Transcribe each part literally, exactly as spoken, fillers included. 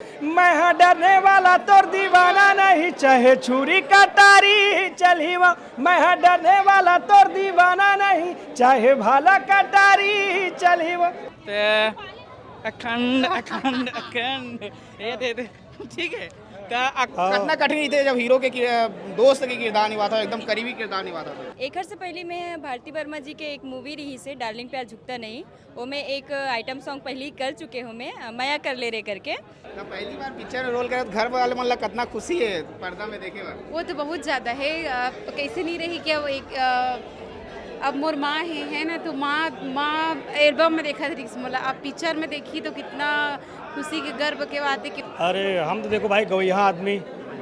मैं हा डरने वाला तोर दीवाना नहीं, चाहे छुरी कटारी चलही वो। मैं हा डरने वाला तोर दीवाना नहीं, चाहे भाला कटारी चलही वो। ते अखंड, अखंड, अखंड, ये दे दे। ठीक है। त अक- हाँ। कतना कठिन रहिथे जब हीरो के कि-, दोस्त के किरदार निभाथव, एकदम करीबी किरदार निभाथव। एखर से पहिली मैं भारती वर्मा जी के एक मूवी रहिसे डार्लिंग प्यार झुकता नहीं, ओमे एक आइटम सॉन्ग पहिली कर चुके हों मैं, अ, मया कर ले रे करके। त पहिली बार पिक्चर में रोल करत घर वाले मन ला कतना खुशी हे पर्दा में देखे बर? वो तो बहुत ज़्यादा हे। अ, कैसे नहीं रही क्या वो एक, अ, अब मोर माँ हे, है ना, तो माँ, माँ एल्बम में देखत रहिस मोला, अब पिक्चर में देखी तो कितना खुशी के गर्व के बात हे कि अरे, हम तो देखो भाई, गवैया आदमी,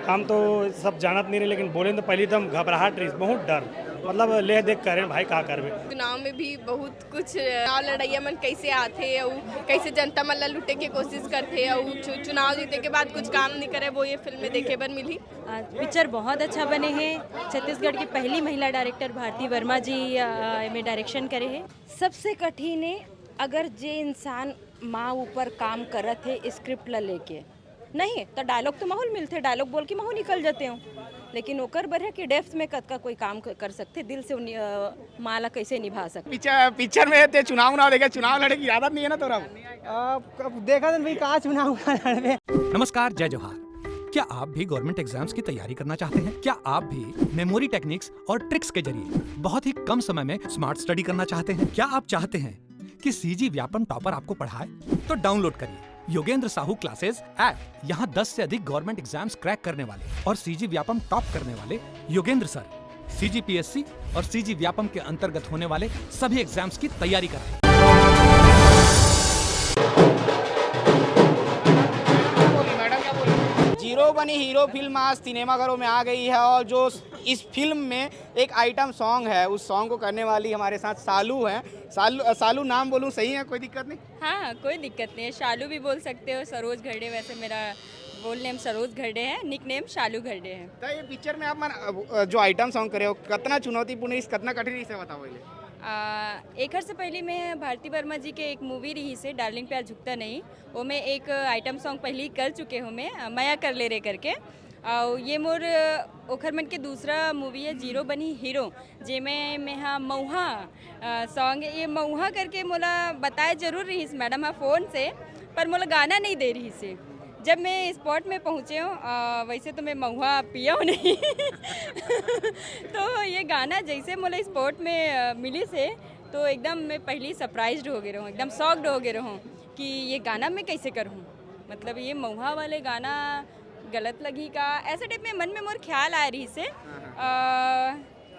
हम तो सब जानत नहीं रहे, लेकिन बोले तो पहले तो हम घबराहट रहिस, बहुत डर, मतलब, ले देख करें भाई, का करबे। चुनाव में भी बहुत कुछ, अ, लड़ैया मन कैसे आथे अउ कैसे जनता मन ला लूटे के कोशिश करथे अउ चु-, चुनाव जीते के बाद कुछ काम नहीं करे, वो ये फिल्म में देखे बर मिली। आज पिक्चर बहुत अच्छा बने हे। छत्तीसगढ़ की पहली महिला डायरेक्टर भारती वर्मा जी, अ, एमे डायरेक्शन करे हे। सबसे कठिन हे, अगर जे इंसान माँ ऊपर काम करत हे स्क्रिप्ट ला लेके, नहीं तो डायलॉग तो महूँ ल मिलथे, डायलॉग बोल के महूँ निकल जाते हो, लेकिन ओकर बर हे कि डेप्थ में कतका कोई काम क-, कर सकथे, दिल से उन-, अ, माँ ला कैसे निभा सकथे। पिक्चर, पिक्चर में ते चुनाव उनाव देखे, चुनाव लड़े की आदत नहीं है ना तोरा? अब, अब देखा था भाई, कहाँ चुनाव लड़बे। नमस्कार, जय जोहार। क्या आप भी गवर्नमेंट एग्जाम्स की तैयारी करना चाहते हैं? क्या आप भी मेमोरी टेक्निक्स और ट्रिक्स के जरिए बहुत ही कम समय में स्मार्ट स्टडी करना चाहते हैं? क्या आप चाहते हैं कि सीजी व्यापम टॉपर आपको पढ़ाए? तो डाउनलोड करिए योगेंद्र साहू क्लासेस ऐप। यहाँ दस से अधिक गवर्नमेंट एग्जाम्स क्रैक करने वाले और सीजी व्यापम टॉप करने वाले योगेंद्र सर सीजीपीएससी और सीजी व्यापम के अंतर्गत होने वाले सभी एग्जाम्स की तैयारी कराएं। जीरो बनी हीरो फिल्म आज सिनेमाघरों में आ गई है और जो इस फिल्म में एक आइटम सॉन्ग है, उस सॉन्ग को करने वाली हमारे साथ सालू हैं। सालू, सालू नाम बोलूँ सही है, कोई दिक्कत नहीं? हाँ, हाँ, कोई दिक्कत नहीं है, शालू भी बोल सकते हो। सरोज घरडे, वैसे मेरा बोल नेम सरोज घरडे है, निक नेम शालू घरडे है। तो ये पिक्चर में आप मन, अ, जो आइटम सॉन्ग करे हो, कितना चुनौतीपूर्ण, इस कितना कठिन, इसे बताओ पहले। आ, एखर से पहले मैं भारती वर्मा जी के एक मूवी रहिसे डार्लिंग प्यार झुकता नहीं, ओमे एक आइटम सॉन्ग पहली कर चुके हों मैं, अ, मया कर ले रे करके। अउ ये मोर, अ, ओखर मन के दूसरा मूवी है जीरो बनी हीरो, जेमे मैं हा मऊहा, अ, सॉन्ग है। ये मऊहा करके मोला बताए जरूर रहिस मैडम हा फोन से, पर मोला गाना नहीं दे रहिसे। जब मैं स्पॉट में पहुँचे हूँ, अ, वैसे तो मैं मऊहा पिया हूँ नहीं तो ये गाना जैसे मोला स्पॉट में, अ, मिलिसे, तो एकदम मैं पहली सरप्राइज्ड हो गए रहूँ, एकदम शॉक्ड हो गए रहूँ कि ये गाना मैं कैसे करूँ। मतलब ये मऊहा वाले गाना गलत लगी का, ऐसे टाइप में मन में मोर ख्याल आ रहिसे। अ,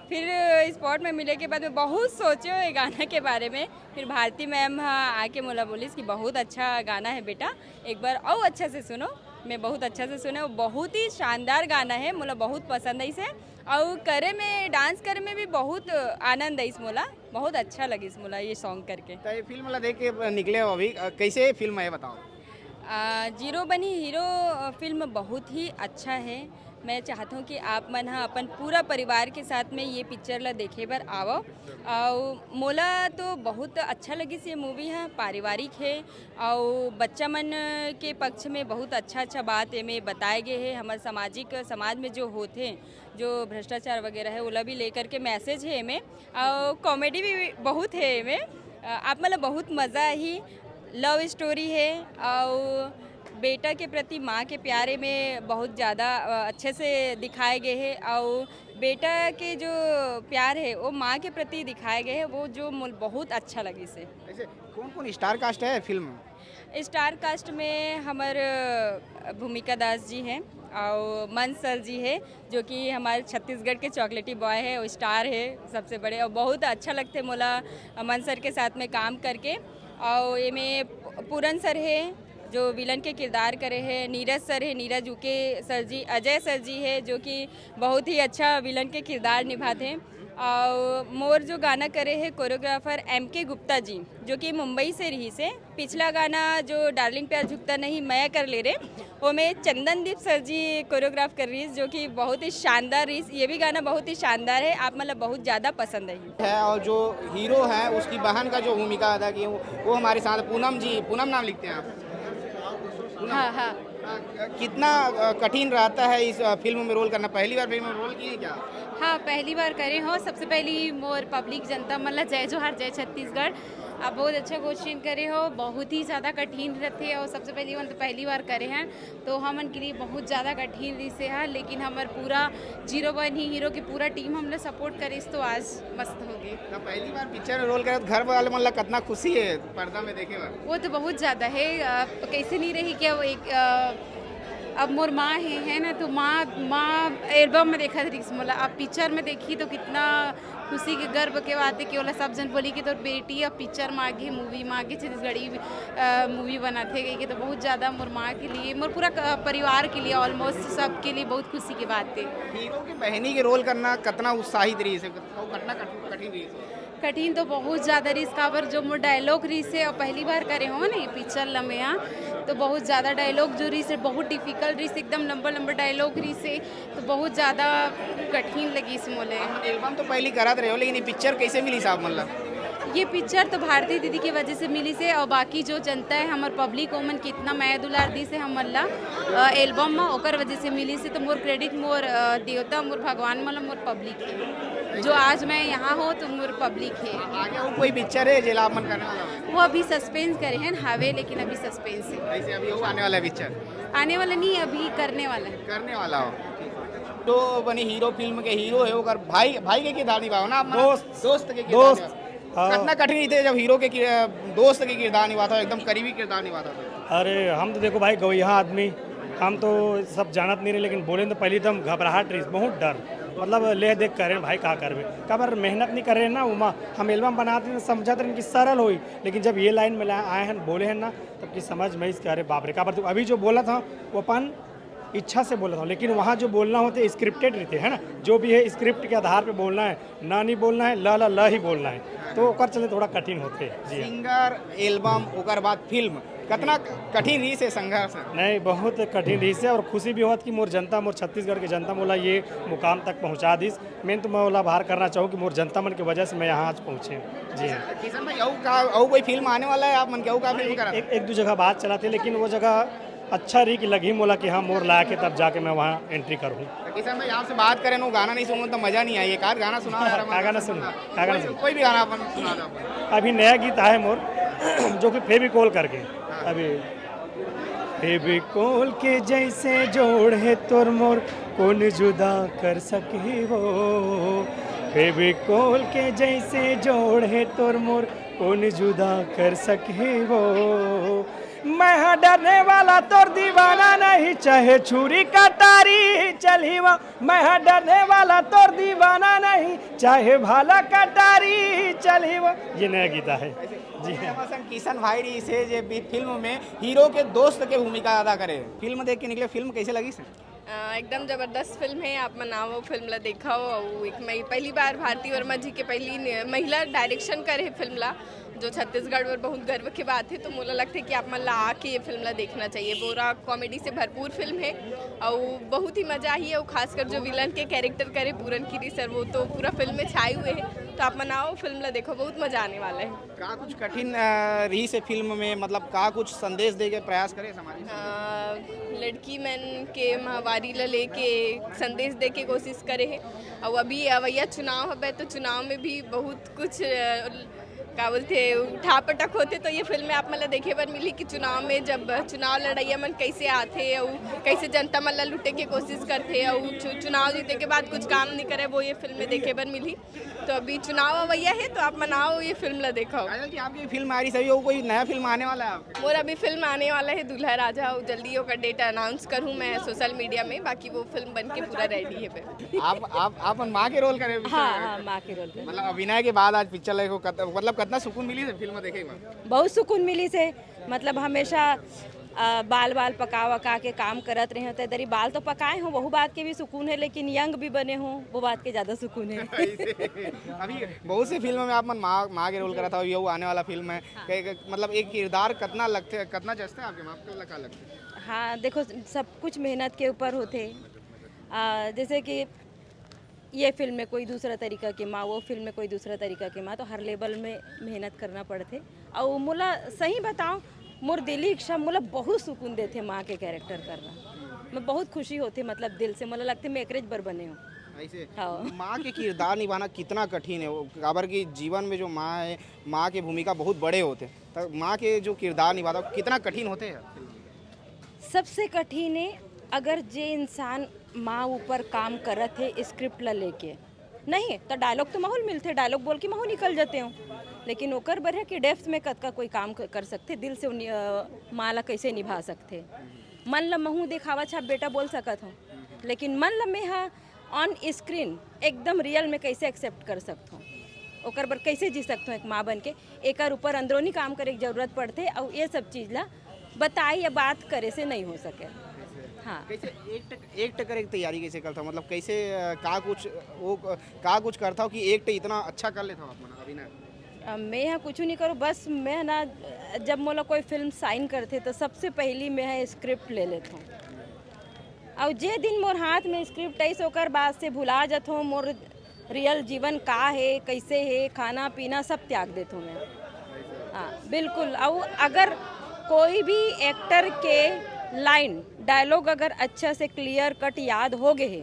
फिर स्पॉट में मिले के बाद मैं बहुत सोचे ये गाना के बारे में। फिर भारती मैम हा आके मोला बोलिस कि बहुत अच्छा गाना है बेटा, एक बार अउ अच्छा से सुनो। मैं बहुत अच्छा से सुने, वो बहुत ही शानदार गाना है, मोला बहुत पसंद आइसे। अउ करे में, डांस करे में भी बहुत आनंद आइस मोला, बहुत अच्छा लगिस मोला ये सॉन्ग करके। तो ये फिल्म ला देख के निकले हो अभी, अ, कैसे फिल्म है बताओ? आ, जीरो बनी हीरो, अ, फिल्म बहुत ही अच्छा है। मैं चाहत हूँ कि आप मन हा अपन पूरा परिवार के साथ में ये पिक्चर ला देखे बर आवव। अउ मोला तो बहुत अच्छा लगिस ये मूवी हा, पारिवारिक है अउ बच्चा मन के पक्ष में बहुत अच्छा अच्छा बात एमे बताए गए है। हमर सामाजिक, समाज में जो होथे, जो भ्रष्टाचार वगैरह है, ओला भी लेकर के मैसेज है एमे। अउ कॉमेडी भी बहुत है एमे। अ, आप मन ला बहुत मज़ा आही। लव स्टोरी है अउ बेटा के प्रति माँ के प्यार एमे बहुत ज़्यादा, अ, अच्छे से दिखाए गए है। अउ बेटा के जो प्यार है वो माँ के प्रति दिखाए गए है, वो जो मोल बहुत अच्छा लगिसे। ऐसे कौन कौन स्टार कास्ट है फिल्म में? स्टार कास्ट में हमर, अ, भूमिका दास जी हैं और मंच सर जी है, जो कि हमारे छत्तीसगढ़ के चॉकलेटी बॉय है, वो स्टार है सबसे बड़े, और बहुत अच्छा लगते मोला, अ, मंच सर के साथ में काम करके। और एमे पूरन सर है जो विलन के किरदार करे है, नीरज सर है, नीरज उके सर जी, अजय सर जी है, जो कि बहुत ही अच्छा विलन के किरदार निभाते हैं। और मोर जो गाना करे है कोरियोग्राफर एम के गुप्ता जी, जो कि मुंबई से रहिसे। पिछला गाना जो डार्लिंग प्यार झुकता नहीं मया कर ले रे, ओमे चंदनदीप सर जी कोरियोग्राफ कर रहिस, जो कि बहुत ही शानदार रहिस। ये भी गाना बहुत ही शानदार है, आप मतलब बहुत ज़्यादा पसंद आई। है और जो हीरो है उसकी बहन का जो भूमिका अदा की है वो, वो हमारे साथ पूनम जी, पूनम नाम लिखते हैं आप? पूनम। हाँ, हाँ। कितना अ, कठिन रहता है इस अ, फिल्म में रोल करना? पहली बार फिल्म में रोल किए क्या? हाँ, पहली बार करे हो। सबसे पहली मोर पब्लिक जनता मन ला जय जोहार, जय छत्तीसगढ़। आप बहुत अच्छा क्वेश्चन करे हो, बहुत ही ज़्यादा कठिन रहते। और सबसे पहली मन तो पहली बार करे हैं, तो हमन के लिए बहुत ज़्यादा कठिन रिहिसे है, लेकिन हमर पूरा जीरो बन ही हीरो के पूरा टीम हमला सपोर्ट करिस, तो आज मस्त हो गए। तो पहली बार पिक्चर में रोल करे तो घर वाले मन ला कितना खुशी है पर्दा में देखे बार? वो तो बहुत ज़्यादा है। अ, कैसे नहीं रही क्या वो एक अ, अब मोर माँ है, है ना, तो माँ माँ एल्बम में देखा रहिस मोला, अब पिक्चर में देखी तो कितना खुशी के गर्व के बात है कि ओला सब जन बोली कि तोर बेटी अब पिक्चर में आगे, मूवी में आगे, छत्तीसगढ़ी मूवी बनाते गई कि तो बहुत ज़्यादा मोर माँ के लिए, मोर पूरा क- परिवार के लिए, ऑलमोस्ट सबके लिए बहुत खुशी की बात है। हीरो की बहनी के रोल करना कितना उत्साहित रहिसे, कितना कठिन रहिसे? कठिन तो बहुत ज़्यादा रहिस, काबर जो मोर डायलॉग रहिसे और पहली बार करे हो ना ये पिक्चर ल मैं हा, तो बहुत ज़्यादा डायलॉग जो रहिसे बहुत डिफिकल्ट रहिसे, एकदम लंबा लंबा डायलॉग रहिसे, तो बहुत ज़्यादा कठिन लगिस मोले। एल्बम तो पहली करत रहे हो, लेकिन ये पिक्चर कैसे मिली साहब मतलब? ये पिक्चर तो भारती दीदी की वजह से मिलिसे, और बाकी जो जनता है, हमर पब्लिक, ओमन कितना मया दुलार दिसे हमन ला अ, एल्बम में, ओकर वजह से मिलिसे। तो मोर क्रेडिट मोर अ, देवता, मोर भगवान, मतलब मोर पब्लिक है। जो आज मैं यहाँ हो तो मोर पब्लिक है। आगे वो कोई पिक्चर है जेला आप मन करने वाला हो? वो अभी सस्पेंस करे हैं, हावे, लेकिन अभी सस्पेंस है। ऐसे अभी वो आने वाला है पिक्चर? आने वाला नहीं, अभी करने वाला है। करने वाला हो। तो बनी हीरो, फिल्म के हीरो है, ओकर भाई, भाई के किरदार निभाओ ना आप मन? दोस्त। दोस्त के किरदार दोस्त। निभाओ। हाँ। कितना कठिन रहिथे जब हीरो के किर-, दोस्त के किरदार निभाता हो, एकदम करीबी किरदार निभाता हो? अरे हम तो देखो भाई गवैया आदमी, हम तो सब जानत नहीं रहे, लेकिन बोले तो पहले एकदम घबराहट रहिस, बहुत डर, मतलब ले देख करे भाई का करबे, काबर मेहनत नहीं करे ना उमा। हम एल्बम बनाते हैं समझत रहे कि सरल होई, लेकिन जब ये लाइन में ला- आए हैं बोले हैं ना, तब की समझ में इसके, अरे बाप रे, काबर तू अभी जो बोला था वो अपन इच्छा से बोला था, लेकिन वहाँ जो बोलना होते स्क्रिप्टेड रहते है ना, जो भी है स्क्रिप्ट के आधार पे बोलना है, ना नहीं बोलना है, ल ल ल ही बोलना है, तो ओकर चलते थोड़ा कठिन होते। जी हाँ। सिंगर, एल्बम, ओकर बाद फिल्म, कितना कठिन रहिसे संघर्ष? नहीं, बहुत कठिन रहिसे, और खुशी भी होत कि मोर जनता, मोर छत्तीसगढ़ के जनता मोला ये मुकाम तक पहुँचा दिस। मैं तो मैं ओला आभार करना चाहूँ कि मोर जनता मन की वजह से मैं यहाँ आज पहुँचे। जी हाँ। किशन भाई, अउ का, अउ कोई फिल्म आने वाला है आप मन के? अउ का फिल्म करा? एक, एक दो जगह बात चलाते, लेकिन वो जगह अच्छा रही कि लगी मोला कि हाँ, मोर लायक है, तब जाके मैं वहाँ एंट्री करूँ। तो किशन भाई, आपसे बात करें, वो गाना नहीं सुनो तो मजा नहीं आए। एक आध गाना सुनाओ यार, का गाना सुन, का गाना सुन? कोई भी गाना अपन सुना दो अपन। अभी नया गीत आए मोर जो कि फेविकोल करके, अभी फेविकोल के जैसे जोड़ है तोर मोर, कौन जुदा कर सके वो। फेविकोल के जैसे जोड़ है तोर मोर, कौन जुदा कर सके वो। मैं हाँ डरने वाला तोर दीवाना नहीं, चाहे छुरी कटारी चली वो। मैं हाँ डरने वाला तोर दीवाना नहीं, चाहे भाला कटारी चली वो। ये नया गीत है। जी हाँ। किशन भाई रहिसे जे भी फिल्म में हीरो के दोस्त के भूमिका अदा करे, फिल्म देख के निकले, फिल्म कैसे लगी सर? अ, एकदम जबरदस्त फिल्म है। आप मन आवो, फिल्म ला देखो। अउ एक मई पहली बार भारती वर्मा जी के पहली न- महिला डायरेक्शन करे फिल्म ला, जो छत्तीसगढ़ बर बहुत गर्व के बात है। तो मोला लगथे कि आप मन ला आके ये फिल्म ला देखना चाहिए। पूरा कॉमेडी से भरपूर फिल्म है और बहुत ही मजा आई है। और खासकर जो विलन के कैरेक्टर करे पूरन कीरी सर, वो तो पूरा फिल्म में छाए हुए हैं। तो आप मन आओ, फिल्म ला देखो, बहुत मजा आने वाला है। का कुछ कठिन अ, रहिसे फिल्म में, मतलब का कुछ संदेश दे के प्रयास करे समाज में? अ, लड़की मन के माहवारी ला लेके संदेश दे के कोशिश करे है। और अभी अवैया चुनाव हवे, तो चुनाव में भी बहुत कुछ अ, का बोलथे, उठा पटक होथे। तो ये फिल्म में आप मन ला देखे बर मिली कि चुनाव में जब चुनाव लड़ैया मन कैसे आथे और कैसे जनता मन ला लुटे के कोशिश करथे और चु, चुनाव जीते के बाद कुछ काम नहीं करे, वो ये फिल्म में देखे बर मिली। तो अभी चुनाव अवैया है, तो आप मन आओ, ये फिल्म ला देखो। काजल जी, आपकी फिल्म आ रही सभी, वो कोई नया फिल्म आने वाला है आपका? मोर अभी फिल्म आने वाला है दूल्हा राजा, और जल्दी ओकर डेट अनाउंस करूँ मैं सोशल मीडिया में। बाकी वो फिल्म बन के पूरा रेडी है बे। आप आप आप मन माँ के रोल करे पिक्चर हाँ में? हाँ, माँ के रोल कर। मतलब अभिनय के बाद आज पिक्चर लाइक हो, कत- मतलब कितना सुकून मिली फिल्म देखे में? बहुत सुकून मिली से, मतलब हमेशा अ, बाल बाल पका वका के काम करत रहे हो, तो इधर ही बाल तो पकाए हो, वहू बात के भी सुकून है, लेकिन यंग भी बने हो, वो बात के ज़्यादा सुकून है। अभी बहुत से फिल्म में आप मन माँ माँ के रोल करा था, ये वो आने वाला फिल्म है। कै- कै- मतलब एक किरदार कितना लगते, कितना जचते हैं आपके माँ, आपको लगा लगते? हाँ, देखो, सब कुछ मेहनत के ऊपर होते। आ, जैसे कि ये फिल्म में कोई दूसरा तरीका के माँ, वो फिल्म में कोई दूसरा तरीका के माँ, तो हर लेवल में मेहनत करना पड़थे। और मोला सही बताओ मोर दिली इच्छा, मोला बहुत सुकून देथे माँ के कैरेक्टर करना। मैं बहुत खुशी होथे, मतलब दिल से मोला लगथे मैं एकरेज बर बने हूँ। ऐसे हाँ। माँ के किरदार निभाना कितना कठिन है, वो काबर कि जीवन में जो माँ है, माँ के भूमिका बहुत बड़े होथे, तो माँ के जो किरदार निभाता कितना कठिन होथे है? सबसे कठिन है अगर जे इंसान माँ ऊपर काम करत है स्क्रिप्ट ला लेके, नहीं तो डायलॉग तो महूँ मिलथे, डायलॉग बोल के महूँ निकल जाते हूँ, लेकिन ओकर बर है कि डेप्थ में कतका कोई काम क- कर सकथे, दिल से उन्नी- अ, माँ ला कैसे निभा सकथे। मन ला महूँ दिखावा छाप बेटा बोल सकत हूँ, लेकिन मन ला मैं हा ऑन स्क्रीन एकदम रियल में कैसे एक्सेप्ट कर सकत हूँ, ओकर बर कैसे जी सकत हूँ एक माँ बन के। एकर ऊपर अंदरूनी काम करे के जरूरत पड़थे, अउ ये सब चीज़ ला बताई या बात करे से नहीं हो सके। हाँ। कैसे एक्ट एक्ट करे की तैयारी कैसे करता हूँ, मतलब कैसे अ, का कुछ वो क- का कुछ करता हूँ कि एक्ट इतना अच्छा कर लेता हूँ आप मन अभिनय? अब मैं यहाँ कुछ नहीं करूँ, बस मैं ना, जब मोला कोई फिल्म साइन करथे तो सबसे पहली मैं है स्क्रिप्ट ले लेता हूँ। और जे दिन मोर हाथ में स्क्रिप्ट आइस ओकर बाद से भुला जात हूँ मोर रियल जीवन का है, कैसे है, खाना पीना सब त्याग देत हूँ मैं। हाँ बिल्कुल। और अगर कोई भी एक्टर के लाइन डायलॉग अगर अच्छा से क्लियर कट याद हो गए है,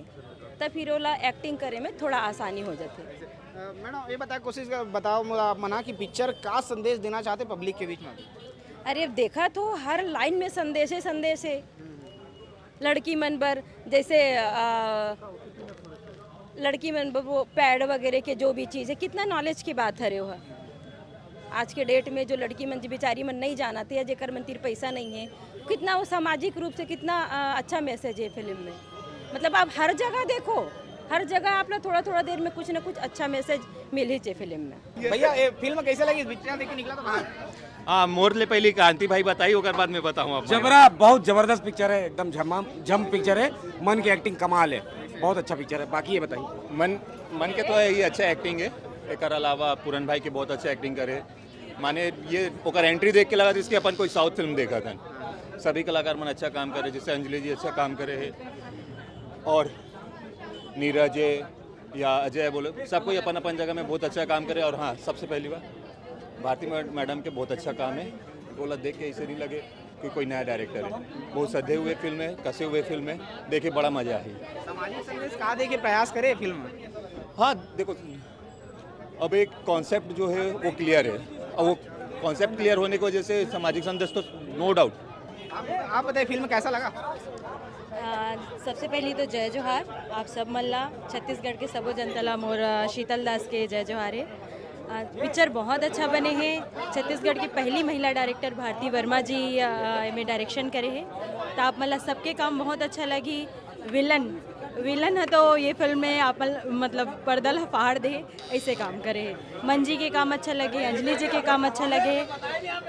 तब फिर ओला एक्टिंग करे में थोड़ा आसानी हो जाथे। अ, मैडम ये बता कोशिश कर बताओ मोला आप मना कि पिक्चर का संदेश देना चाहते पब्लिक के बीच में? अरे देखा तो हर लाइन में संदेश है, संदेश है। लड़की मन बर जैसे अ, लड़की मन बर वो पैड वगैरह के जो भी चीज़ है, कितना नॉलेज की बात हरे हो। आज के डेट में जो लड़की मन बेचारी मन नहीं जानत है या जेकर मन तीर पैसा नहीं है, कितना वो सामाजिक रूप से कितना अ, अच्छा मैसेज है फिल्म में। मतलब आप हर जगह देखो, हर जगह आप लोग थोड़ा थोड़ा देर में कुछ ना कुछ अच्छा मैसेज मिल ही चे फिल्म में। भैया ये फिल्म कैसे लगी, पिक्चर देख के निकला था बाहर? हाँ, मोर ले पहले कांति भाई बताई, ओकर बाद में बताऊँ आप। जबरा, बहुत जबरदस्त पिक्चर है, एकदम झमाम झम पिक्चर है। मन की एक्टिंग कमाल है, बहुत अच्छा पिक्चर है। बाकी ये बताइए। मन मन के तो है ही, अच्छा एक्टिंग है। एकर अलावा पूरन भाई के बहुत अच्छा एक्टिंग करे, माने ये ओकर एंट्री देख के लगा इसके अपन कोई साउथ फिल्म देखा था। सभी कलाकार मन अच्छा काम करे, जैसे अंजलि जी अच्छा काम करे है और नीरज है या अजय बोलो, सब कोई अपन अपन जगह में बहुत अच्छा काम करे। और हाँ, सबसे पहली बार भारती मै- मैडम के बहुत अच्छा काम है, ओला देख के ऐसे नहीं लगे कि कोई नया डायरेक्टर है। बहुत सधे हुए फिल्म है, कसे हुए फिल्म है, देखे बड़ा मजा आई। सामाजिक संदेश का देखे प्रयास करे फिल्म में? हाँ देखो, अब एक कॉन्सेप्ट जो है वो क्लियर है, और वो कॉन्सेप्ट क्लियर होने की वजह से सामाजिक संदेश तो नो डाउट। आप आप बताइए फिल्म कैसा लगा? आ, सबसे पहली तो जय जोहार आप सब मन ला, छत्तीसगढ़ के सबो जनता ला मोर आ, शीतल दास के जय जोहार है। आ, पिक्चर बहुत अच्छा बने है। छत्तीसगढ़ की पहली महिला डायरेक्टर भारती वर्मा जी आ, एमे डायरेक्शन करे है, तो आप मन ला सबके काम बहुत अच्छा लगी। विलन विलन है तो ये फिल्म में आप मन- मतलब पर्दा ला फाड़ दे, ऐसे काम करे है। मंजी के काम अच्छा लगे, अंजलि जी के काम अच्छा लगे,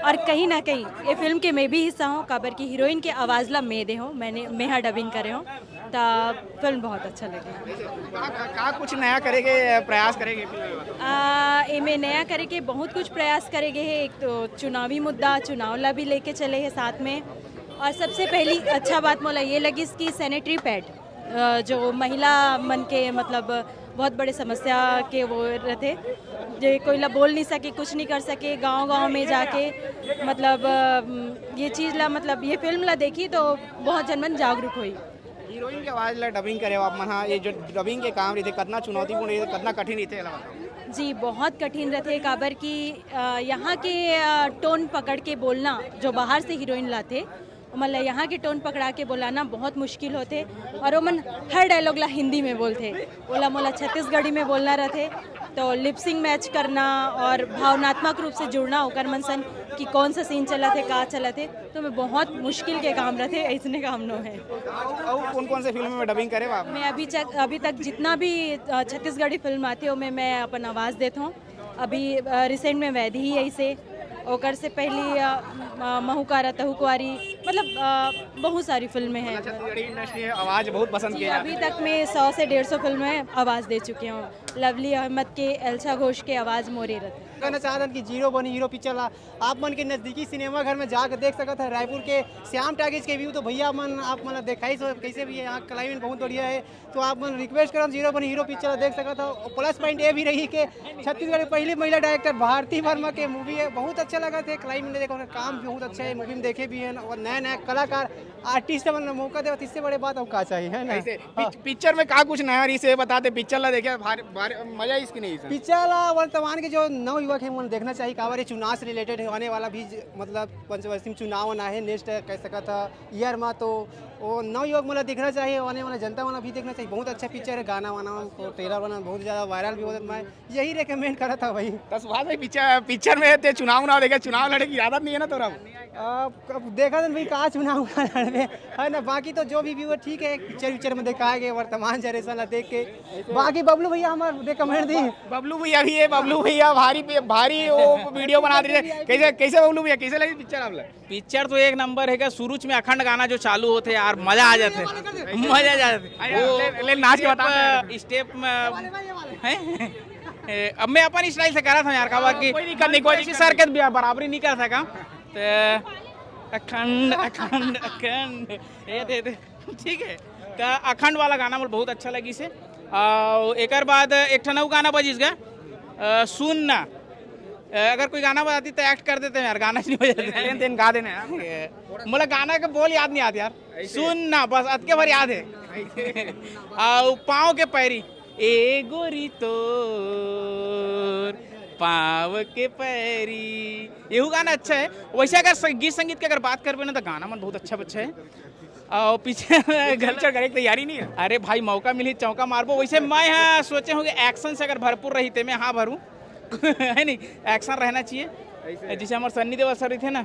और कहीं ना कहीं ये फिल्म के मैं भी हिस्सा हूँ, काबर की हीरोइन के आवाज़ ला मैं दे हूँ, मैंने मैं हा डबिंग करे हूँ, तो फिल्म बहुत अच्छा लगे। का, का, का कुछ नया करेगे, प्रयास करेगे फिल्म में? आ, एमे नया करे के बहुत कुछ प्रयास करे गए है। एक तो चुनावी मुद्दा, चुनाव ला भी लेके चले है साथ में। और सबसे पहली अच्छा बात मोला ये लगिस कि सैनिटरी पैड, अ, जो महिला मन के मतलब बहुत बड़े समस्या के वो रहते, जे कोई ला बोल नहीं सके, कुछ नहीं कर सके, गांव गांव में जाके मतलब अ, ये चीज़ ला मतलब ये फिल्म ला देखी तो बहुत जनमन जागरूक हुई। हीरोइन के आवाज ला डबिंग करे हो आप मन, हाँ, ये जो डबिंग के काम रहते, कितना चुनौतीपूर्ण रहते, कितना कठिन रहते, एला बताओ। जी, बहुत कठिन रहते, काबर कि अ, यहाँ के अ, टोन पकड़ के बोलना, जो बाहर से हीरोइन लाते, मतलब यहाँ के टोन पकड़ा के बोलाना बहुत मुश्किल होते। और ओमन हर डायलॉग ला हिंदी में बोलते, ओला मोला छत्तीसगढ़ी में बोलना रहते, तो लिपसिंग मैच करना और भावनात्मक रूप से जुड़ना ओकर मन सन कि कौन सा सीन चलत है, का चलत है, तो मैं बहुत मुश्किल के काम रहते, ऐसने काम नो है। और कौन कौन से फिल्म में डबिंग करे हो आप? मैं अभी तक अभी तक जितना भी अ, छत्तीसगढ़ी फिल्म आती है, ओमे मैं अपन आवाज़ देता हूँ। अभी रिसेंट में वैदेही ऐसे, ओकर से पहली अ, म- महू का रतहु कुआरी, मतलब अ, बहुत सारी फिल्में हैं। छत्तीसगढ़ी इंडस्ट्री है, आवाज़ बहुत पसंद जी, किया जाता अभी है। तक मैं सौ से डेढ़ सौ फिल्में आवाज़ दे चुकी हूँ। लवली अहमद के, एल्सा घोष के आवाज़ मोरे रतन। कहना चाहत हन कि जीरो बनी हीरो पिक्चर ला आप मन के नजदीकी सिनेमा घर में जाके देख सकत है। रायपुर के श्याम टाकीज के व्यू तो भैया मन आप मन ला देखाइस हो, कैसे भी है, यहाँ क्लाइमेट बहुत बढ़िया है। तो आप मन रिक्वेस्ट करम जीरो बनी हीरो पिक्चर ला देख सकत हो। प्लस पॉइंट ये भी रही कि छत्तीसगढ़ की पहली महिला डायरेक्टर भारती वर्मा के मूवी है, बहुत अच्छा लगा थे। क्लाइमेट देखो, काम बहुत अच्छा है, मूवी में देखे भी हैं और नए नए कलाकार आर्टिस्ट मन ला मौका देवत, इससे बड़े बात और का चाहिए, है ना? ऐसे हाँ। पिच-, पिक्चर में का कुछ नया रही से बताते, पिक्चर ला देखे, भार, भार, मजा इसकी नहीं सर? पिक्चर ला वर्तमान के जो नव युवक है, मन देखना चाहिए, काबर ये चुनाव से रिलेटेड है, आने वाला भी ज-, मतलब पंचवर्षी में चुनाव होना है, नेक्स्ट कह सकत था ईयर में, तो वो नव युवक मन ला देखना चाहिए, आने वाला जनता मन ला भी देखना चाहिए। बहुत अच्छा पिक्चर है, गाना वाना, ट्रेलर वाना बहुत ज़्यादा वायरल भी होता है। मैं यही रिकमेंड करा था भाई। तो सुभाष भाई, पिक्चर, पिक्चर में ते चुनाव उनाव देखे, चुनाव लड़े की आदत नहीं है ना तोरा? अब, अब देखा था भाई, का चुनाव उनाव लड़बे, है ना? बाकी तो जो भी व्यू है ठीक है, पिक्चर विक्चर में दिखाए गए वर्तमान जनरेशन ला देख के। बाकी बबलू भैया हमारे रिकमेंड दी। बबलू भैया भी है, बबलू भैया भारी पे-, भारी वो वीडियो बना रहे थे। कैसे, कैसे बबलू भैया, कैसे लगी पिक्चर आप लोग? पिक्चर तो एक नंबर है, क्या शुरू में अखंड गाना जो चालू होते यार, मजा आ जाते, मजा आ जाते। अरे, वो ले, ले, नाच के बता। स्टेप में हैं? ए, अब मैं अपन स्टाइल से करा था यार, काबर की कोई दिक्कत नहीं, कोई दिक्कत सर के बराबरी नहीं कर सका। तो अखंड, अखंड, अखंड, ये दे दे, ठीक है। तो अखंड वाला गाना मोर बहुत अच्छा लगी से। और एकर बाद एक ठन अउ गाना बजिस गा, अ, सुन ना। अ, अगर कोई गाना बजाती तो एक्ट कर देते हैं यार, गाना ही नहीं बजाते। तेन, तेन गा देना यार। ए, मोला गाना के बोल याद नहीं आते यार। सुन ना, बस अतके भर याद है। आओ पाँव के पैरी, ए गोरी तोर पाँव के पैरी, यहू गाना अच्छा है। वैसे अगर स-, गीत संगीत की अगर बात करबे ना, तो गाना मन बहुत अच्छा अच्छा है। और पीछे गलत करे की तैयारी नहीं है। अरे भाई, मौका मिली, चौका मारबो। वैसे मैं हाँ सोचे हूँ कि एक्शन से अगर भरपूर रही, ते मैं हाँ भरूँ। है नहीं, एक्शन रहना चाहिए। ऐसे। जैसे हमारे सन्नी देओल सर थे ना, अ,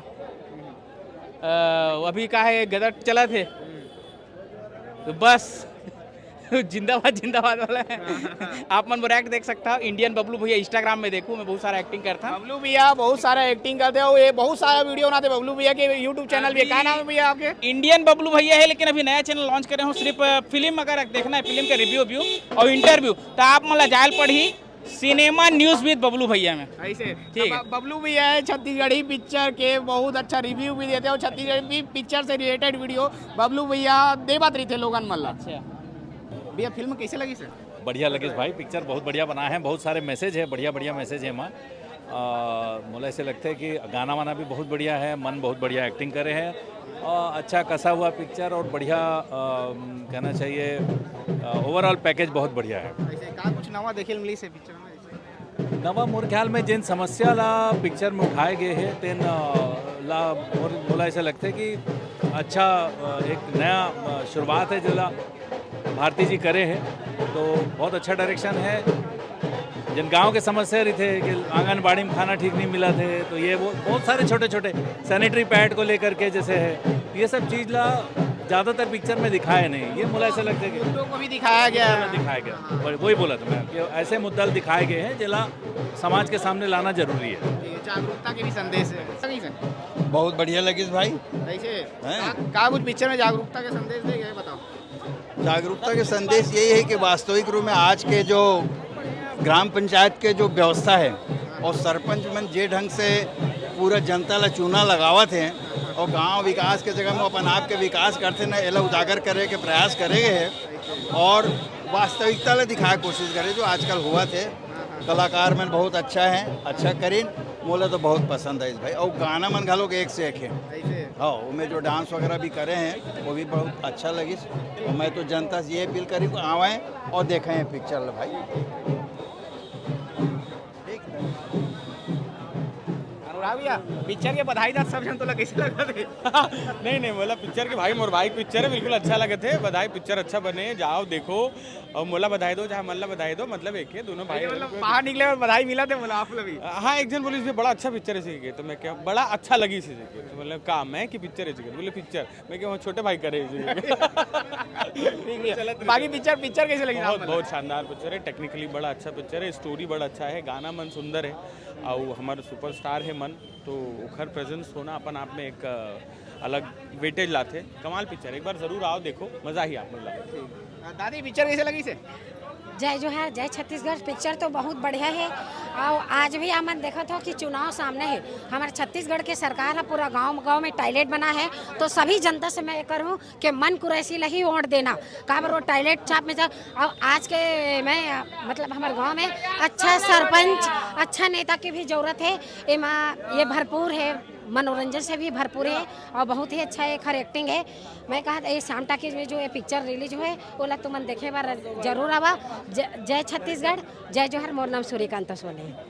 वो अभी का है, गदर चला थे, तो बस जिंदाबाद, जिंदाबाद वाला है। आप मन मोर एक्ट देख सकता हो, इंडियन बबलू भैया, Instagram में देखो, मैं बहुत सारा एक्टिंग करता हूँ। बबलू भैया बहुत सारा एक्टिंग करते हो, ये बहुत सारा वीडियो बनाते हैं बबलू भैया के YouTube चैनल पे। क्या नाम है भैया आपके? इंडियन बबलू भैया है, लेकिन अभी नया चैनल लॉन्च करे हूँ, सिर्फ फिल्म अगर देखना है, फिल्म के रिव्यू व्यू और इंटरव्यू, तो आप मन ला जायल पड़ही सिनेमा न्यूज विद बबलू भैया में। ऐसे। ठीक है। तो ब-, बबलू भैया है, छत्तीसगढ़ी पिक्चर के बहुत अच्छा रिव्यू भी देते हैं और छत्तीसगढ़ी पिक्चर से रिलेटेड वीडियो बबलू भैया दे बात रही थे लोगन मन ला। अच्छा। भैया, फिल्म कैसे लगी सर? बढ़िया लगिस भाई, पिक्चर बहुत बढ़िया बना है, बहुत सारे मैसेज है, बढ़िया बढ़िया मैसेज है एमा। अ, मोला ऐसे लगता है कि गाना वाना भी बहुत बढ़िया है, मन बहुत बढ़िया एक्टिंग करे हैं और अच्छा कसा हुआ पिक्चर और बढ़िया, अ, कहना चाहिए, ओवरऑल पैकेज बहुत बढ़िया है। ऐसे का कुछ नवा देखे मिली से पिक्चर में? नवा मोर ख्याल में जिन समस्या ला पिक्चर में उठाए गए हैं, तेन, अ, ला मोर, मोला ऐसा लगता है कि अच्छा, अ, एक नया, अ, शुरुआत है, जेला भारती जी करे हैं, तो बहुत अच्छा डायरेक्शन है। जिन गांव के समस्या रही थे कि आंगनबाड़ी में खाना ठीक नहीं मिला थे, तो ये वो बहुत सारे छोटे-छोटे सैनिटरी पैड को लेकर के जैसे है, ये सब चीज़ ला ज़्यादातर पिक्चर में दिखाए नहीं। ये मोला ऐसा लगता है कि मुद्दों को भी दिखाया गया है। दिखाया गया। हाँ। वही, वही बोला था मैं कि ऐसे मुद्दा दिखाए गए हैं, जेला समाज के सामने लाना जरूरी है। ये जागरूकता के भी संदेश है। सही सर। बहुत बढ़िया लगिस भाई। कैसे? हैं? का, का कुछ पिक्चर में जागरूकता के संदेश दे गए, बताओ। जागरूकता के संदेश यही है कि वास्तविक रूप में आज के जो ग्राम पंचायत के जो व्यवस्था है और सरपंच मन जे ढंग से पूरा जनता ला चूना लगावत हैं और गांव विकास के जगह में अपन आप के विकास करते ना, एला उजागर करे के प्रयास करे गए हैं और वास्तविकता ला दिखाए कोशिश करे जो आजकल हुआ थे। कलाकार मन बहुत अच्छा है, अच्छा करीन, मोला तो बहुत पसंद आइस भाई। और गाना मन घलो एक से एक है। ऐसे। हाँ, उनमें जो डांस वगैरह भी करे हैं, वो भी बहुत अच्छा लगिस। और मैं तो जनता से ये अपील करी कि आवें और देखें ये पिक्चर ला भाई। ठीक। अनुराग भैया, पिक्चर के बधाई दा सब जन, तोला कैसे लगा थे? नहीं, नहीं, मोला पिक्चर के भाई, मोर भाई पिक्चर है, बिल्कुल अच्छा लगे थे। बधाई, पिक्चर अच्छा बने, जाओ देखो। और मोला बधाई दो, चाहे मन ला बधाई दो, मतलब एक है, दोनों भाई। मतलब बाहर निकले और बधाई मिला थे, बोला आप लोग भी? हाँ, एक जन बोली, "इसमें बड़ा अच्छा पिक्चर है," इसी के, तो मैं क्या, "बड़ा अच्छा लगी इसी के," तो मतलब काम है कि पिक्चर है, बोले, "पिक्चर।" मैं क्या, "वो छोटे भाई करे इसी के।" ठीक है। बाकी पिक्चर, पिक्चर कैसे लगी बहुत, आप लोग? बहुत शानदार पिक्चर है, टेक्निकली बड़ा अच्छा पिक्चर है, स्टोरी बड़ा अच्छा है, गाना मन सुंदर है, और हमारे सुपरस्टार है मन, तो ओखर प्रेजेंस होना अपन आप में एक, अ, अलग वेटेज लाथे। कमाल पिक्चर, एक बार जरूर आओ, देखो, मजा ही आप मतलब। दादी, पिक्चर कैसे लगी से? जय जोहार, जय छत्तीसगढ़। पिक्चर तो बहुत बढ़िया है और आज भी हमन देखत हो कि चुनाव सामने है। हमारे छत्तीसगढ़ के सरकार है, पूरा गांव गांव में टॉयलेट बना है, तो सभी जनता से मैं ये करूँ कि मन कुरैशी ला ही वोट देना। काबर वो टॉयलेट छाप में जा। और आज के मैं मतलब हमारे गांव में अच्छा सरपंच, अच्छा नेता की भी जरूरत है। एमा ये भरपूर है, मनोरंजन से भी भरपूर है और बहुत ही अच्छा एक हर एक्टिंग है। मैं कहा ये श्याम टाकीज में जो ये पिक्चर रिलीज हुए, ओला तुमन देखे बर जरूर आवा। ज- जय छत्तीसगढ़, जय जोहार। मोर नाम सूर्यकांता सोनी है।